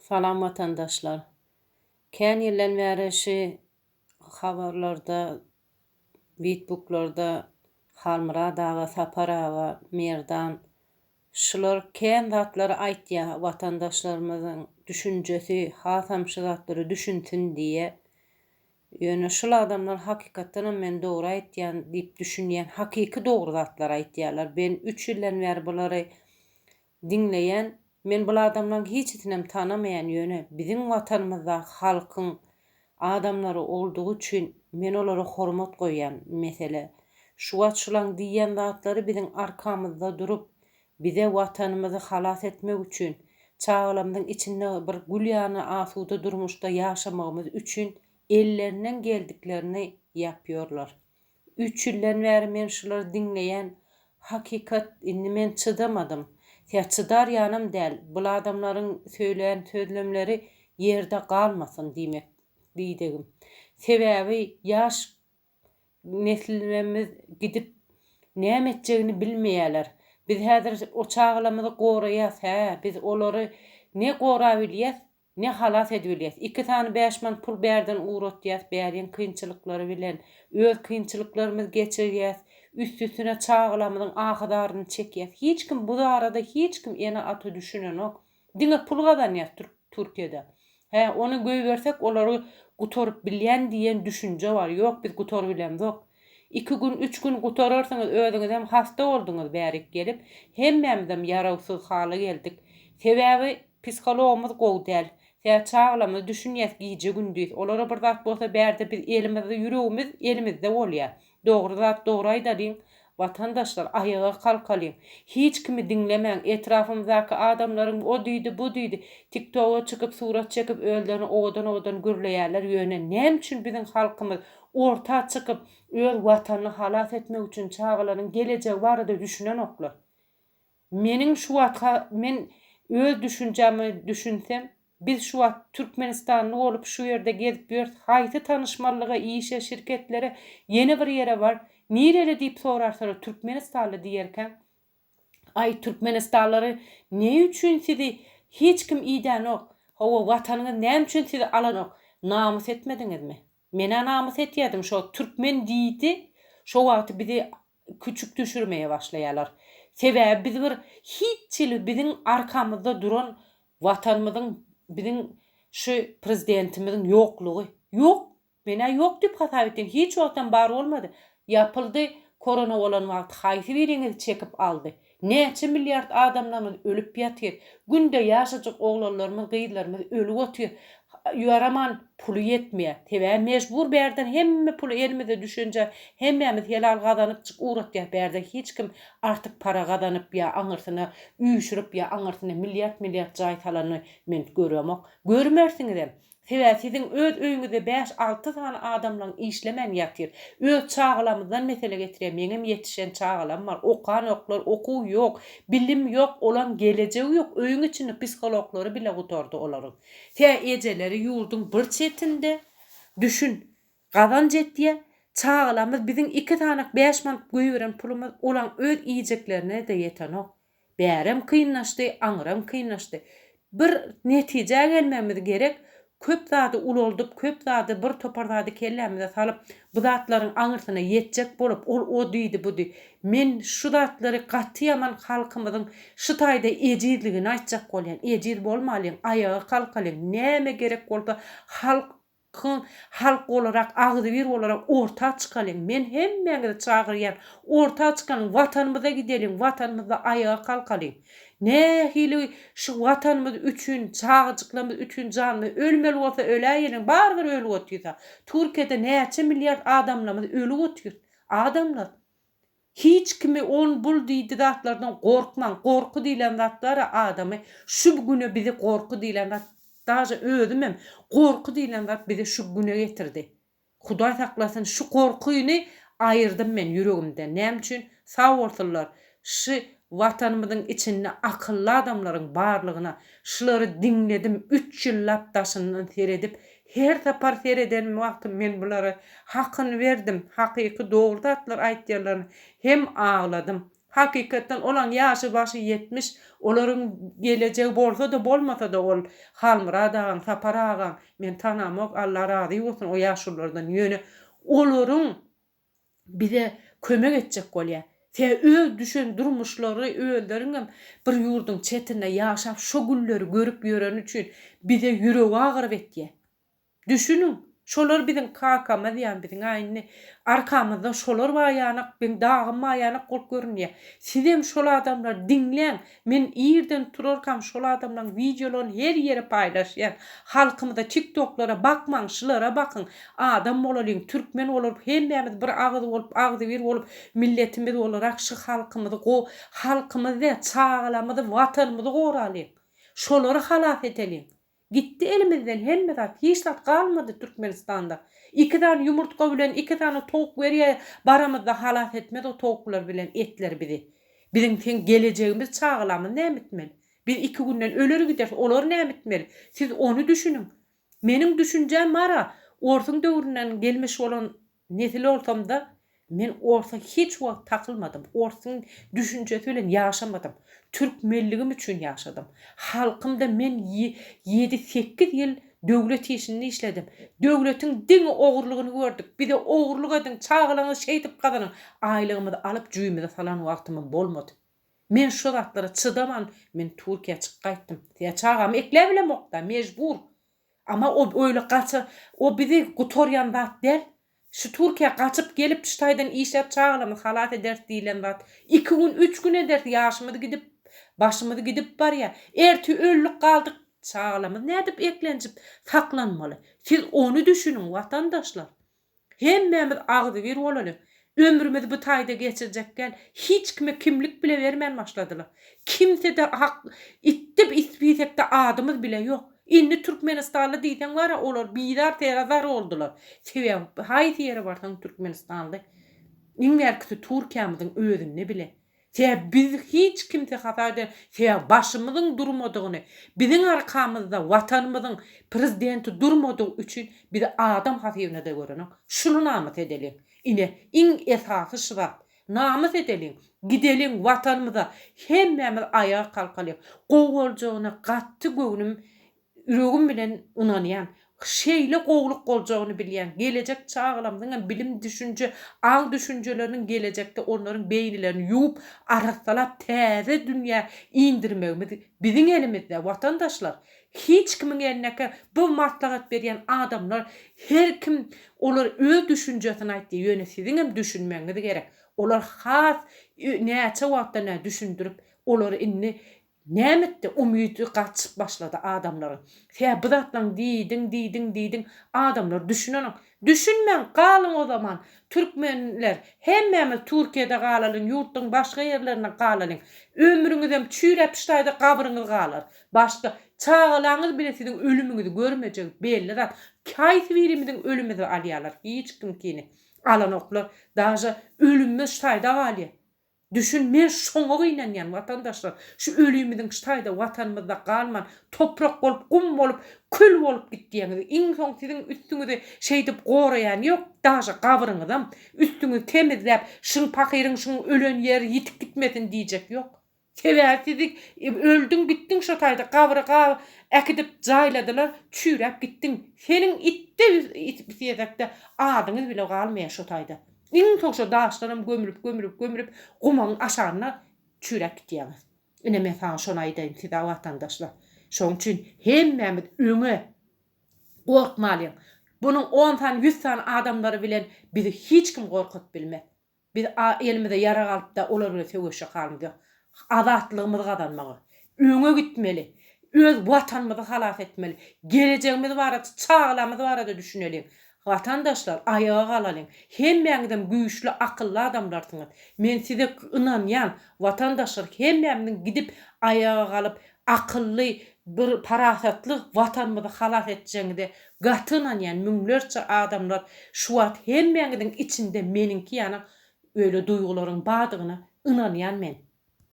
Salam watandaşlar. Kän ýyldan bäri şi habarlarda, witbuklarda Halmyrat aga, Sapar aga, Merdan şular kän zatlary aýtýa watandaşlarymyzyň düşünjesi hasam şu zatlara düşünsin diýe. Ýöne şul adamlar hakykatdanam men dogry aýtýan diýip düşünýän hakyky dogry zatlary aýtýalar. Ben üç ýyldan bäri bulary Diňleýän, men bul adamlaň hiçisinem tanamaýan ýöne biziň watanymyzdaky halkyň adamlary oldugy üçin men olara hormat goýýan mesele şu wagt şulaň diýýän zatlary biziň arkamyzda durup bize watanymyzy halas etmek üçin çagalarymyzyň içinde bir gül ýaly asuda durmuşda ýaşamagymyz üçin ellerinden geldiklerini ýapýorlar. Üç ýyldan bäri men şulary diňleýän hakykat indi men çydamadym. Tä çydar ýanam däl bul adamlaryň söýlän sözlemleri ýerde galmasyn diýmek diýdigim. Sebäbi ýaş neslimemiz gidip näme etjegini bilmeýäler. Biz häzir o çagalarymyzy goraýas hä biz olary ne gorabilýäs Ne halas edibilýäs. Iki sany bäşman pul bärden ugratýas, bäriň kynçylyklary bilen öz kynçylyklarymyzy geçirýäs, üstesine çagalarymyzyň ahy-zaryny çekýäs. Hiç kim bu barada hiç kim ene-ata düşünenok. Diňe pul gazanýas türk Türkiýede. Hä, ony göýbersek olary gutaryp bilýän diýen düşünje bar. Ýok biz gutarybilemzok. Iki gün, üç gün gutararsyňyz özüňizem hasta bolduňyz bärik gelip. Hemmämizem ýarawsyz hala geldik. Sebäbi Psihologymyz gowy däl. Sebäbi çagalarymyz düşünýäs gije gündiz. Olara bir zat bolsa bärde biz elimizde ýüregimiz elimizde bolýa. Dogry zat dogry aýdalyň watandaşlar aýaga kalkalyň. Hiç kimi diňlemäň etrafymyzdaky adamlaryň o diýdi bu diýdi tiktoga çykyp surat çekip özlerini owadan owadan gürleýärler ýöne näme üçin biziň halkymyz orta çykyp öz watanyny halas etmek üçin çagalaryň gelejegi barada düşünenoklar. Meniň şu wagtka men öz düşünjäme düşünsem biz şu wagt Türkmenistanly bolup şu ýerde gezip ýörüs haýsy tanyşmallyga işe şirketlere ýene bir ýere bar nireli diýip sorarsalar Türkmenistanly diýerkäň aý Türkmenistanlary ne üçin sizi hiç kim idänok hawa watanyňyz näme üçin sizi alanok namys etmediňizmi menä namys etýädim şo türkmen diýdi şo wagty bizi küçük düşürmeye başlaýarlar. Sebäbi biz bir hiç hili biziň arkamyzda duran watanymyzyň biziň şu prezidentimiziň ýoklugy. Ýok. Menä ýok diýip hasap etýän. Hiç wagtam bar bolmady. Ýapyldy korona bolan wagty haýsy biriňizi çekip aldy. Näçe milliard adamlarymyz ölüp ýatyr. Günde ýaşajyk oglanlarymyz, gyzlarymyz ölüp otyr. Ýaraman puly ýetmeýär. Sebäbi mejbur bärden hemme puly elimize düşünje hemmämiz helal gazanypjyk ugratýas bärde hiç kim artyk para gazanyp ýa aňyrsyna üýşürip ýa aňyrsyna milliard milliard jaý salanyny men göremok. Görmersiňizem. Sebäbi siziň öz öýüňizde bäş alty sany adamlaň işlemän ýatyr. Öz çagalamyzdan mesele getirýär meňem ýetişen çagalam bar okanoklar okuw ýok bilim ýok olaň gelejegi ýok öýüň içinde psihologlary bile gutardy olaryň tä ejeleri ýurduň bir çetinde düşün gazanç etýä çagalamyz biziň iki sanak bäş manat goýberen pulumyz olaň öz iýjeklerinede ýetenok Bärem kynlaşdy, aňyram kynlaşdy. Bir netijä gelmegimiz gerek, köp zady ulaldyp, köp zady, bir topar zady kellämize salyp, bu zatlaryň aňyrsyna ýetjek bolup, ol o diýdi, bu diý. Men şu zatlary gaty ýaman halkymyzyň şu taýda ejizligini aýtjak bolýan. Ejiz bolmalyň, aýaga kalkalyň, näme gerek bolsa halk Kyň halk bolarak agzybir bolarak orta çykalyň men hemmäňizi çagyrýan orta çykalyň watanymyza gideliň watanymyzda aýaga kalkalyň nähili şu watanymyz üçin çagajyklarymyz üçin janymyz ölmeli bolsa öläýeliň barybir ölüp otyrsa Türkiýede näçe milliard adamlarymyz ölüp otyr adamlar hiç kimi ol bul diýdi zatlardan gorkmaň gorky diýlen zat bara adamy şu güne bizi gorky diýlen zat daže özümem gorky diýlen zat bizi şu güne getirdi hudaý saklasyn şu gorkyny aýyrdym men ýüregimden näme üçin sag bolsunlar şy watanymyzyň içinde akylly adamlaryň barlygyna şulary diňledim üç ýyllap daşyndan seredip her sapar seredenim wagtym men bulara hakyny berdim hakyky dogry zatlar aýtýarlaryny hem agladym. Hakykatdan olaň ýaşy başy 70, olaryň gelejegi bolsa-da bolmasa-da ol Halmyrat agaň, Sapar agaň, men tanamok, Alla razy bolsun o ýaşululardan, ýöne olaryň bize kömek etjek bolýar. Sebäbi öz düşen durmuşlary özleriňem bir ýurduň çetinde ýaşap şo günleri görüp ýöreni üçin bize ýüregi agyryp etýär. Düşüniň, şolar biziň kakamyz ýa biziň-ä indi arkamyzda şolar bar ýanak, biň dagym bar ýanak bolup görünýär. Sizem şol adamlary diňläň, men irden turarkam şol adamlaryň wideolaryny her ýere paýlaşýan. Halkymyza tiktoklara bakmaň, şulara bakyň. Adam bolalyň, türkmen bolup hemmämiz bir agyz bolup, agzybir bolup milletimiz bolarak şu halkymyzy go halkymyzy däl çagalarymyzy, watanymyzy goralyň. Şolary halas edeliň. Gitdi elimizden hemme zat hiç zat galmady Türkmenistanda. Iki sany ýumurtga bilen iki sany towuk berýä baramyzda halas etmez o towuklar bilen etler bizi. Biziň seň gelejegimiz çagalamyz näme etmeli? Biz iki günden öler gideris olar näme etmeli? Siz ony düşüniň. Meniň düşünjäm bara orsuň döwründen gelmiş bolan Nesil bolsamda, men orsa hiç wagt takylmadym, orsuň düşünjesi bilen ýaşamadym. Türkmenligim üçin ýaşadym. Halkymda men ýedi-sekiz ýyl döwlet işinde işledim. Döwletiň diňe ogurlygyny gördük. Bize ogurlyk ediň, çagalaryňyzy şeýdip gazanyň. Aýlygymyzy alyp jübimize salan wagtymyz bolmady. Men şo zatlara çydaman, men Türkiýä çykyp gaýtdym. Ýa çagamy ekläbilemok-da, mejbur. Ama o öýle gaça o bizi gutarýan zat däl. Şu Türkiýä gaçyp gelip şu taýdan işläp çagalarymyzy halas ederis diýilen zat. Iki gün üç gün ederis ýaşymyz gidip başymyz gidip barýa. Ertir öldük galdyk çagalarymyz nädip eklenjip saklanmaly. Siz ony düşüniň watandaşlar. Hemmämiz agzybir bolalyň. Ömrümizi bu taýda geçirjek däl. Hiç kime kimlik bile bermän başladylar. Kimsede hak itde ispisekde adymyz bile ýok. Indi türkmenistanly diýseň bara olar bizar serazar boldular. Sebäbi haýsy ýere barsaň türkmenistanly. Iň bärkisi Türkiýämiziň özünde bile. Sebäbi biz hiç kimse hasap eden, sebäbi başymyzyň durmadygyny, biziň arkamyzda Watanymyzyň Prezidenti durmadygy üçin bizi adam hasybynada görenok. Şuny namys edeliň. Ine, iň esasy şu zat. Namys edeliň. Gideliň Watanymyza. Hemmämiz aýaga kalkalyň. Gowy boljagyna gaty göwnüm Ýüregim bilen ynanýan. Şeýle gowulyk boljagyny bilýän. Gelejek çagalarymyzyňam bilim düşünje, aň düşünjeleriniň gelejekde onlaryň beýnilerini ýuwup, arassalap täze dünýä indirmegimiz biziň elimizde watandaşlar. Hiç kimiň elindäki bu maslahat berýän adamlar her kim olar öz düşünjesini aýtýar ýöne siziňem düşünmegiňiz gerek. Olar has näçe wagtdan bäri düşündirip olary indi Näme etdi? Umydy gaçyp başlady adamlaryň. Sä bu zatlaň diýdiň, diýdiň, diýdiň, adamlar düşünenok. Düşünmäň, galyň o zaman. Türkmenler, hemmämiz Türkiýede galalyň, ýurtduň başga ýerlerinde galalyň. Ömrüňizem çüýräp ştaýda gabryňyz galar. Başda çagalaňyz bile siziň ölümiňizi görmejegi belli zat. Haýsy birimiziň ölümizi alýalar? Hiç kimkini alanoklar. Daže ölümimiz ştaýda galýa. Düşün men şoňa gynanýan watandaşlar şu ölimiziň ştaýda watanymyzda galman toprak bolup gum bolup kül bolup gitýäňiz iň soň siziň üstüňizi şeýdip goraýan ýok daže gabryňyzam üstüňizi temizläp şuň pahyryň şuň ölen ýeri ýitip gitmesin diýjek ýok sebäbi sizi öldüň gitdiň şo taýda gabra äkidip jaýladylar çüýräp gitdiň seniň itde isýezekde adyňyz bile galmaýar şo taýda. Iň soň şo daşlaram gömülip, gömülip, gömülip gumyň aşagynda çüýräp gitýäňiz. Ine men saňa şony aýdaýyn size watandaşlar. Şoň üçin hemmämiz öňe gorkmalyň. Bunuň on sany, ýüz sany adamlary bilen bizi hiç kim gorkuzyp bilmez. Biz elimize ýarag alypda olar bilen söweşjek halymyz ýok. Azatlygymyzy gazanmaga. Öňe gitmeli. Öz watanymyzy halas etmeli. Gelejegimiz barada, çagalarymyz barada düşüneliň. Watandaşlar, aýaga galalyň. Hemmäňizem güýçli, akylly adamlarsyňyz. Men size ynanýan. Watandaşlar, hemmämiziň gidip aýaga galyp, akylly, bir parasatly watanymyzy halas etjegiňize gaty ynanýan. Müňlerçe adamlar şu wagt hemmäňiziň içinde meniňki ýaly öýle duýgularyň bardygyna ynanýan men.